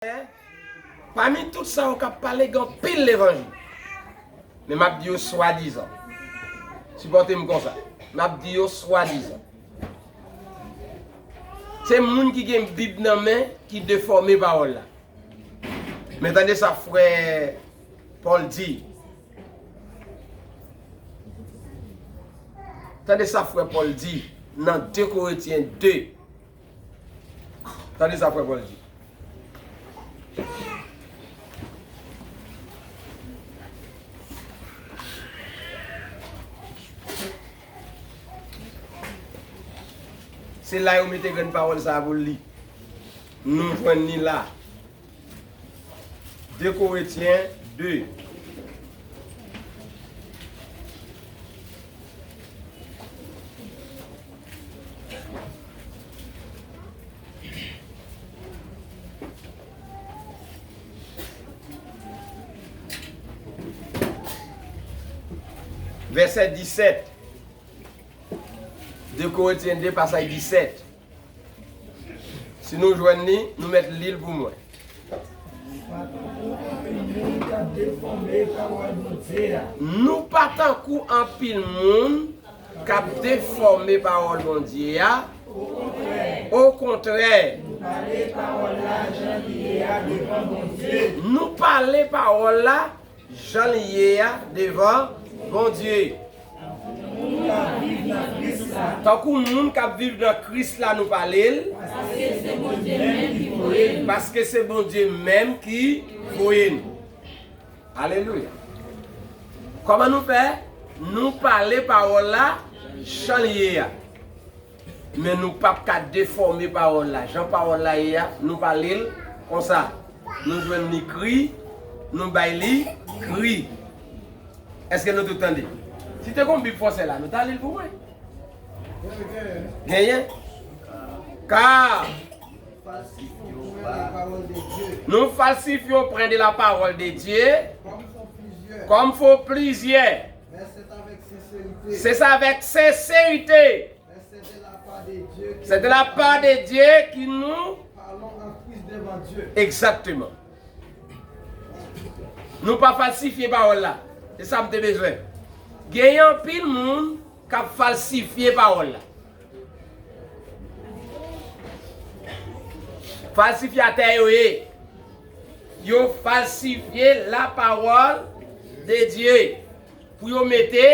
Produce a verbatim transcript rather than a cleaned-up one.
Pami tout sa yo k ap pale, gen anpil levanjil. Men m ap di yo swadizan. Sipòte m konsa. M ap di yo swadizan. Se moun ki gen Bib nan men ki defòme pawòl la. Men tande sa frè Pòl di. Tande sa frè Pòl di nan de Korentyen de. Tande sa frè Pòl di. Se la yo mete grenn pawòl sa a pou l li. Nou jwenn li la. De Korentyen de. Vèsè disèt. De Korentyen de, pasaj disèt. Si nou jwenn li, nou mèt li l pou mwen. Nou pa tankou anpil moun k ap defòme pawòl Bondye a. Okontrè, nou pale pawòl la jan l ye a devan Bondye. Tankou moun k ap viv nan Kris la, nou pale l. Paske se Bondye menm ki voye n. Paske se Bondye menm ki voye n. Alelouya. Kòman nou fè? Nou pale pawòl la jan l ye a. Men nou p ap ka defòme pawòl la. Jan pawòl la ye a, nou pale l konsa. Nou jwenn li kri, nou bay li kri. Èske nou tout tande? Si te gon Bib fransè la, nou ta li l pou mwen. Genyen? Ka nou falsifye opren de la pawòl de Dye, kòm fo plizyè. Se sa avèk senserite. Se de la pa de Dye ki nou. Egzakteman. Nou pa falsifye pawòl la. Se sa m te bezwen. Genyen anpil moun k ap falsifye pawòl la. Falsifyatè yo ye. Yo falsifye la pawòl de Dye pou yo mete